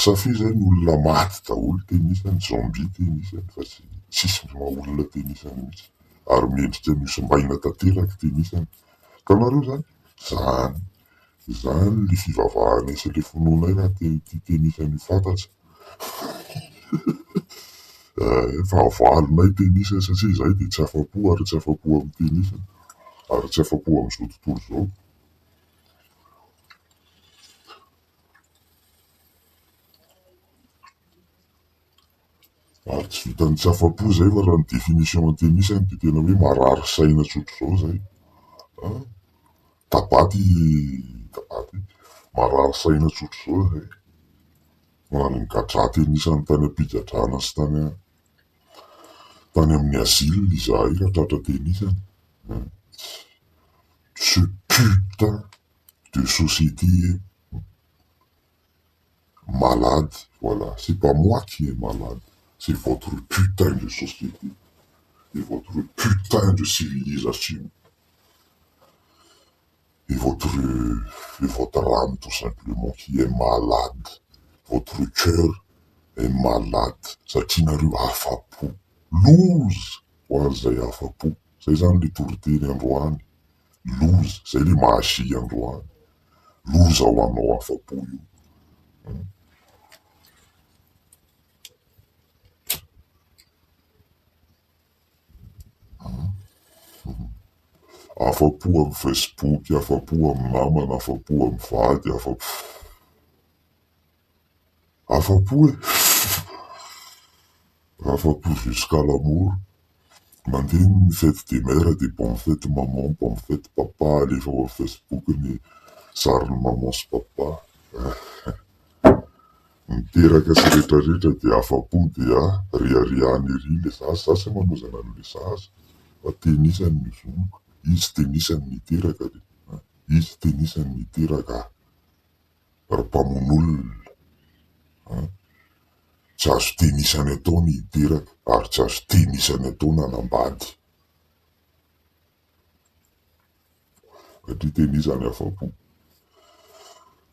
Safi zany olona maty daholo tenisany, zombie tenisany fa tsy tsisy maha olona tenisany mihitsy ary mendrika ny ho simbaina tanteraka tenisany. Hitanareo zany? Zany zany le fivavahanay sy le finoanay raha te tia tenisany ho fantatra. Eh, fahavalonay tenisany satria izahay dia tsy afa-po ary tsy afa-po amin'ny tenisany ary tsy afa-po amin'izao tontolo izao. Ary tsy vitan'ny tsy afa-po izay fa raha ny définition an'ny tenisany dia tena hoe marary saina tsotr'izao izay. Ah, tabaty, tabaty, marary saina tsotr'izao izay. Ary nigadra tenisany tany am-pigadrana sy tany tany amin'ny asile izahay raha tratra tenisany. Ce putain de société malade, voilà. C'est pas moi qui est malade, c'est votre putain de société et votre putain de civilisation et votre, et votre âme tout simplement qui est malade. Votre cœur est malade. Satria nareo afa-po. Loza ho an'izay afa-po. Zay zany le toriteny androany. Loza. Zay le magie androany. Loza ho anao afa-po io. Afa-po amin'ny Facebook, afa-po amin'ny namana, afa-po amin'ny vady, afa-po. Afa-po e! Afa-po jusqu'à la mort. Mandeha ny fête des mères dia bonne fête maman, bonne fête papa, alefa ao amin'ny Facebook ny sarin'ny maman sy papa. Miteraka sy rehetrarehetra dia afa-po dia riariany ery le zaza. Za tsy manozana an'le zaza fa tenisany ny zoniko. Izy tenisany niteraka re. Izy tenisany niteraka ahy. Ry mpamono olona. Tsy azo tenisany atao ny hiteraka ary tsy azo tenisany atao ny hanambady. Satria tenisany afa-po.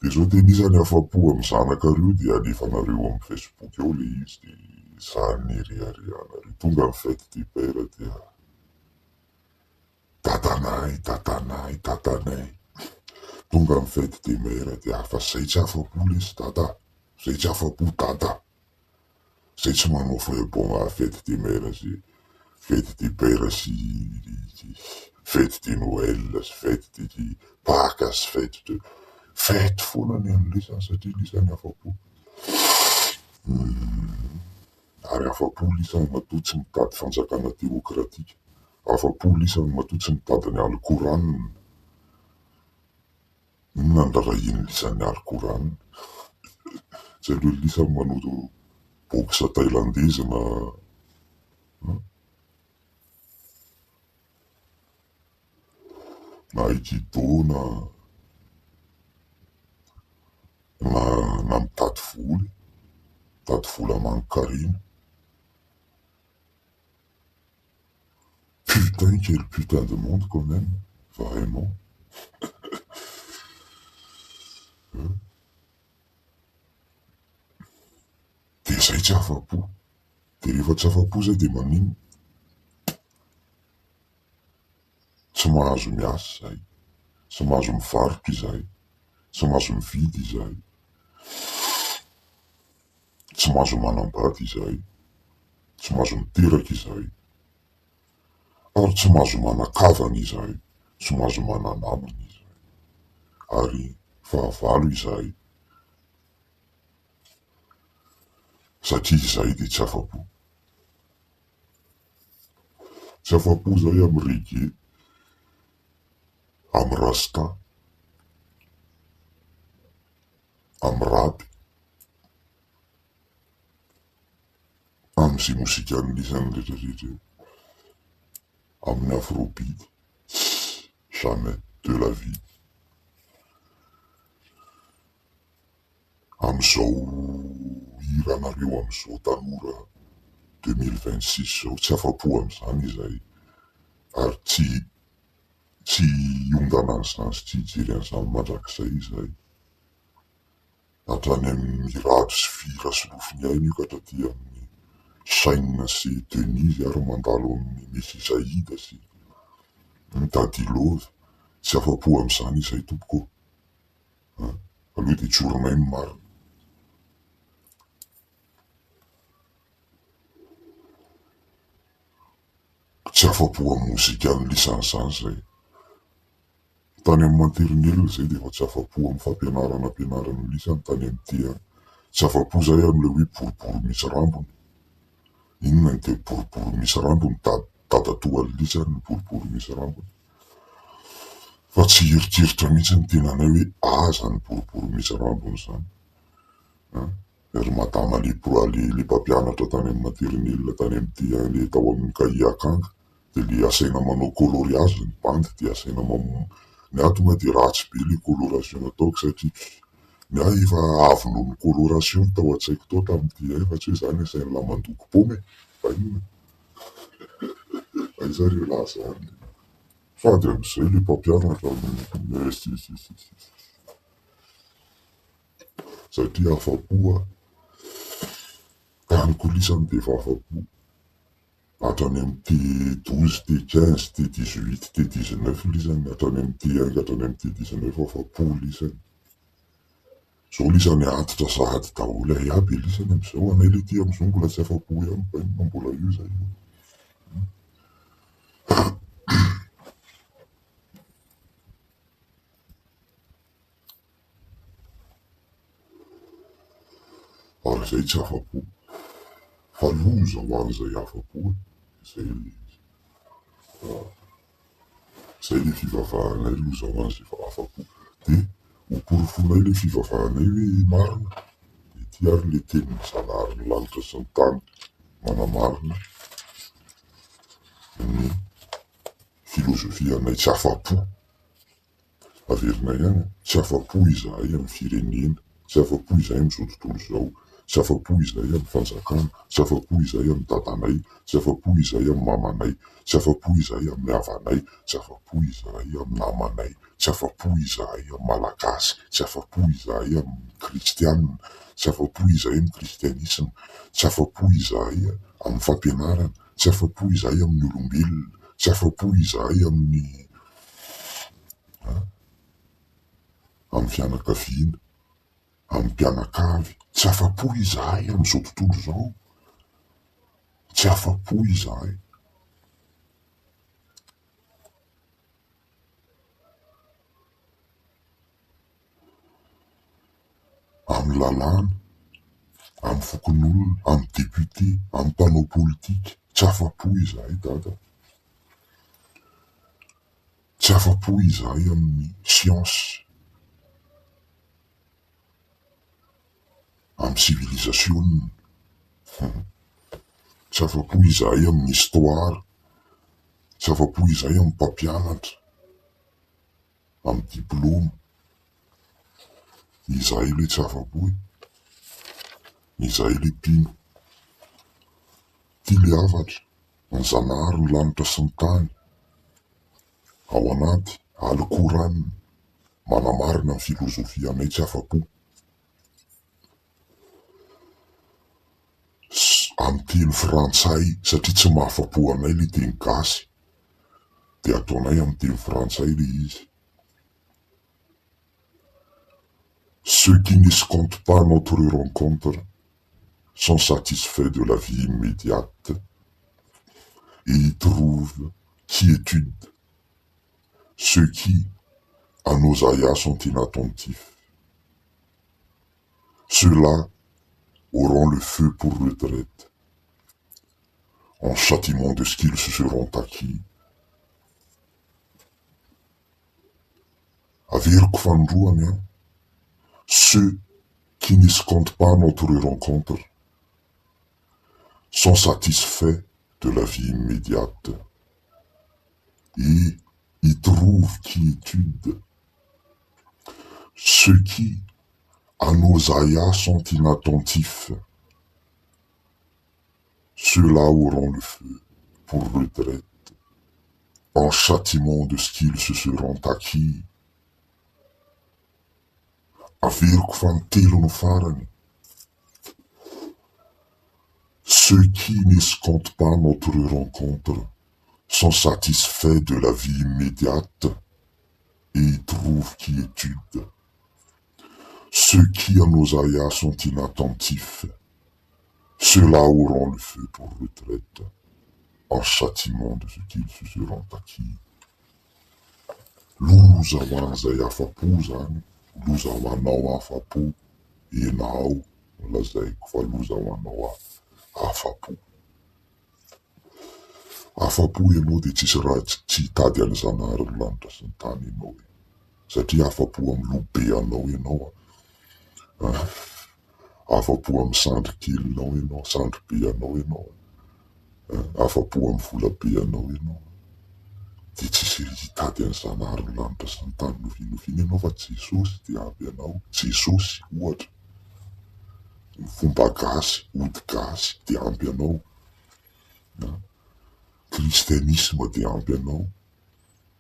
Dia zao tenisany afa-po amin'ny zanakareo dia alefanareo amin'ny Facebook eo le izy dia zany reharehanareo. Tonga ny fête des pères dia dadanay, dadanay, dadanay. Tonga ny fête des mères dia fa zay tsy afa-po lesy dada, zay tsy afa-po dada. Zay tsy manao bon fête des mères sy fête des pères sy fête de Noël sy fête de Pâques sy fête de fête foana ny an'ny lisany satria lisany afa-po. Ary afa-po lisany matoa tsy mitady fanjakana demokratika. Afa-po lisany matoa tsy mitady ny Al-Quran. Inona ny rarahian'ny lisan'ny Al-Quran? Tsy aleo lisany manao boxe thaïlandaise na na aikido na na na mitady vola, mitady vola aman-karena. Putain quel putain de monde quand même, vraiment. Dia zay tsy afa-po. Dia rehefa tsy afa-po zay dia maninona? Tsy mahazo miasa izahay, tsy mahazo mivarotra izahay, tsy mahazo mividy izahay, tsy mahazo manambady izahay, tsy mahazo miteraka izahay, ary tsy mahazo manan-kavana izahay, tsy mahazo mana-namana izahay, ary fahavalo izahay satria izahay dia tsy afa-po. Tsy afa-po izahay amin'ny reggae, amin'ny rasta, amin'ny rap, amin'izay mozikan'ny lisany rehetra rehetra io, amin'ny afrobeat, jamais de la vie. Amin'izao hiranareo amin'izao tanora 2026 izao, tsy afa-po amin'izany izahay ary tsy tsy hiondana an'izany sy tsy hijery an'izany mandrakizay izahay. Hatrany amin'ny Mirado sy Fira sy Lofoniaina io ka hatraty amin'ny Shyn sy Denise ary mandalo amin'ny Messi Zaida sy Daddy Love. Tsy afa-po amin'izany izahay tompoko ô. Aleo dia tsorinay ny marina. Tsy afa-po amin'ny mozikan'ny lisany izany izahay. Tany amin'ny maternelle izay dia efa tsy afa-po amin'ny fampianarana ampianarin'ny lisany tany amin'ny T1. Tsy afa-po izahay amin'ilay hoe boribory misy rambony. Inona ny teny boribory misy rambony? Dadatoan'ny lisany ny boribory misy rambony. Fa tsy hieritreritra mihitsy ny tenanay hoe aza ny boribory misy rambony izany. Ry madama le le mpampianatra tany amin'ny maternelle tany amin'ny T1 le tao amin'ny kahie akanga dia le asaina manao coloriage ny bandy dia asaina mam- ny ahy tonga dia ratsy be le coloration nataoko satria ny ahy efa avy noho ny coloration no tao an-tsaiko tao tamin'ny T1 fa tsy hoe zany asain'lah mandoko paoma e! Fa inona? Aiza re lah zany? Fady amin'izay le mpampianatra si si si si si. Satria afa-po aho. Tany kolisany dia efa afa-po. Hatrany amin'ny T 12, T 15, T 18, T 19 lisany, hatrany amin'ny T 1 ka hatrany amin'ny T 19 afa-po lisany. Zao lisany antitra sahady daholo ay aby lisany amin'izao, anay le ty amin'izao mbola tsy afa-po ihany fa inona mbola io zay io. Ary izay tsy afa-po. Fa loza ho an'izay afa-po e. Izay ilay izy. Izay ilay fivavahanay, loza ho an'izay efa afa-po. Dia ho porofoinay ilay fivavahanay hoe marina. Dia ity ary ilay tenin'ny Zanaharin'ny lanitra sy ny tany manamarina ny filozofianay tsy afa-po. Averina ihany, tsy afa-po izahay amin'ny firenena, tsy afa-po izahay amin'izao tontolo izao, tsy afa-po izahay amin'ny fanjakana, tsy afa-po izahay amin'ny dadanay, tsy afa-po izahay amin'ny mamanay, tsy afa-po izahay amin'ny havanay, tsy afa-po izahay amin'ny namanay, tsy afa-po izahay amin'ny Malagasy, tsy afa-po izahay amin'ny kristianina, tsy afa-po izahay amin'ny kristianisma, tsy afa-po izahay amin'ny fampianarana, tsy afa-po izahay amin'ny olombelona, tsy afa-po izahay amin'ny amin'ny fianakaviana, amin'ny mpianakavy. Tsy afa-po izahay amin'izao tontolo izao. Tsy afa-po izahay. Amin'ny lalàna, amin'ny fokonolona, amin'ny député, amin'ny mpanao politika. Tsy afa-po izahay dada. Tsy afa-po izahay amin'ny siansa, amin'ny sivilizasiona. Tsy afa-po izahay amin'ny histoire. Tsy afa-po izahay amin'ny mpampianatra, amin'ny diplaoma. Izahay ilay tsy afa-po e! Izahay ilay mpino. Ity ilay hafatra. Ny Zanahary ny lanitra sy ny tany, ao anaty Al Quran, manamarina ny filozofianay tsy afa-po. Amin'ny teny frantsay satria tsy mahafa-po anay ilay teny gasy dia ataonay amin'ny teny frantsay ilay izy. Ceux qui n'escomptent pas notre rencontre sont satisfaits de la vie immédiate et y trouvent quiétude. Ceux qui, à nos ayats, sont inattentifs. Ceux-là auront le feu pour retraite, en châtiment de ce qu'ils se seront acquis. Averiko fanindroany an! Ceux qui n'escomptent pas notre rencontre sont satisfaits de la vie immédiate et y trouvent quiétude. Ceux qui, à nos ayats sont inattentifs, ceux-là auront le feu pour retraite, en châtiment de ce qu'ils se seront acquis. Averiko fanintelony farany. Ceux qui n'escomptent pas notre rencontre sont satisfaits de la vie immédiate et y trouvent quiétude. Ceux qui à nos ayats sont inattentifs, ceux-là auront le feu pour retraite, en châtiment de ce qu'ils se seront acquis. Loza ho an'izay afa-po izany, loza ho anao afa-po, ianao no lazaiko fa loza ho anao afa-po. Afa-po ianao dia tsisy raha tsy hitady an'i Zanahary ny lanitra sy ny tany ianao e. Satria afa-po amin'ny loha be anao ianao a. Afa-po amin'ny sandry kelinao ianao, sandry be anao ianao a. Afa-po amin'ny vola be anao ianao a. Dia tsisy hitady an'i Zanahary ny lanitra sy ny tany novinovina ianao fa Jesosy dia ampy anao. Jesosy ohatra. Ny fomba gasy, ody gasy dia ampy anao. Kristianisma dia ampy anao,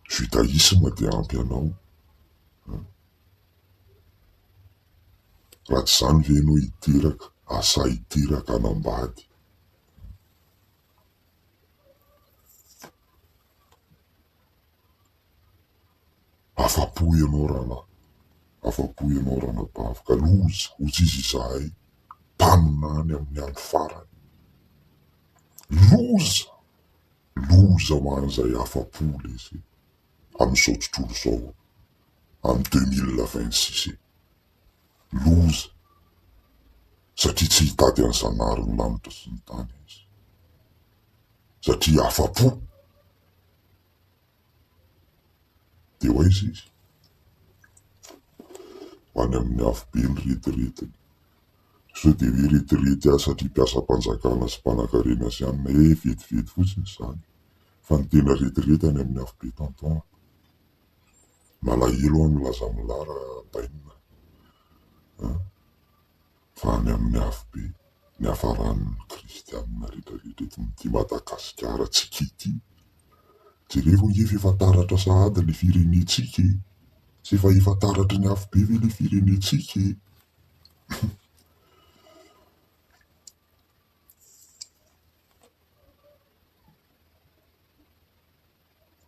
judaisme dia ampy anao. Raha tsy izany ve ianao hiteraka, hahasahy hiteraka hanambady. Afa-po ianao rahalahy, afa-po ianao ranabavy ka loza, hoy izy izahay mpaminany amin'ny andro farany. Loza! Loza ho an'izay afa-po lesy e! Amin'izao tontolo izao, amin'ny 2026 e! Loza! Satria tsy hitady an'i Zanahary ny lanitra sy ny tany izy. Satria afa-po! Dia ho aiza izy? Ho any amin'ny afobe ny retiretiny. Sao dia hoe retirety aho satria mpiasam-panjakana sy mpanankarena sy anona. Eh, vetivety fotsiny izany. Fa ny tena retirety any amin'ny afobe tonton a. Malahelo aho milaza amin'lah raha bainina a. Fa any amin'ny afobe ny hafaran'ny kristianina rehetra rehetra eto amin'ity Madagasikara tsika ity. Jerevo ange fa efa taratra sahady le firenentsika e! Tsy efa efa taratry ny afobe ve le firenentsika e?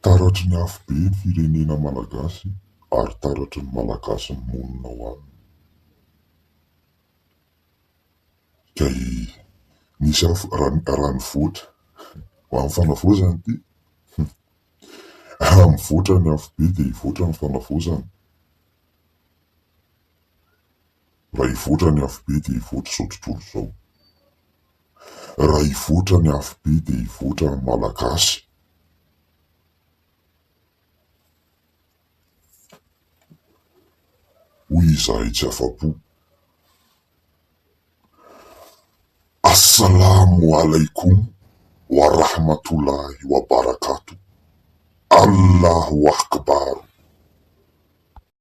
Taratry ny afobe ny firenena malagasy ary taratry ny malagasy monina ao aminy. Ka i nisy afo raha raha nivoatra ho amin'ny fanavaozana ity. Raha mivoatra ny afobe dia hivoatra ny fanavaozana. Raha hivoatra ny afobe dia hivoatra izao tontolo izao. Raha hivoatra ny afobe dia hivoatra ny Malagasy. Hoy izahay tsy afa-po. Assalamo alaikum wa rahmatullahi wa barakatuh. Allahu Akbar.